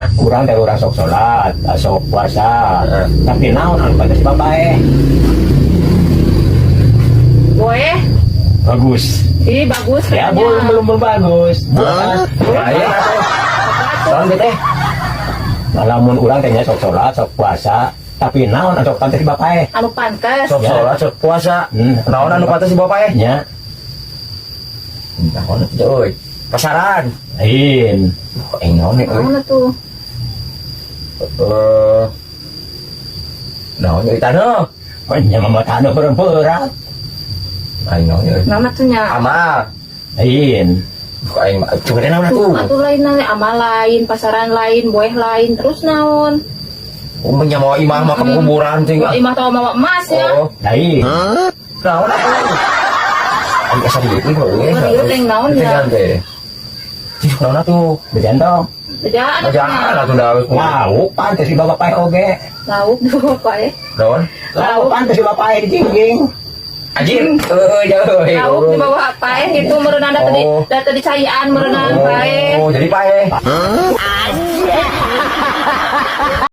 Urang teh urang sok sholat, sok puasa. Tapi naon anu pantes dibawa paeh? Boleh. Bagus. Ih, bagus Ya, katanya. Belum belum belum bagus. Ya, iya. Naon teh? Nah, lamun urang teh nya sok sholat, sok puasa, tapi naon anu pantes dibawa paeh? Anu pantes. Sok Ya. Sholat, sok puasa. Naon anu pantes dibawa paeh? Nya. Naon teh euy? Pasaran. Lain. Oh, eh, naon euy? Naon tuh? Eh. Naon euy, taneuh? Oh, nya mah taneuh berat. Aing naon euy? Naon tuh nya? Amal. Lain. Aing mah coba naon Tuh, atuh? atuh lain lain, amal lain, pasaran lain, boeh lain, terus naon? Oh, nya mau imah mah ke kuburan ting. Wah, imah tau mawa emas ya. Oh, Lain. Naon atuh? Aing asa dieu euy. Oh, dieu teh naon ya? Teh. Cih, naon atuh? Bejantong. Bejaan atuh Jangan nya. Atuh dah. Lauk pantes dibawa paeh oge. Lauk dibawa paeh. Naon? Lauk pantes dibawa paeh dijingjing. Anjir, euy jauh. Lauk dibawa paeh gitu meureunan da tadi Oh. da tadi caian meureunan paeh. Oh, jadi paeh.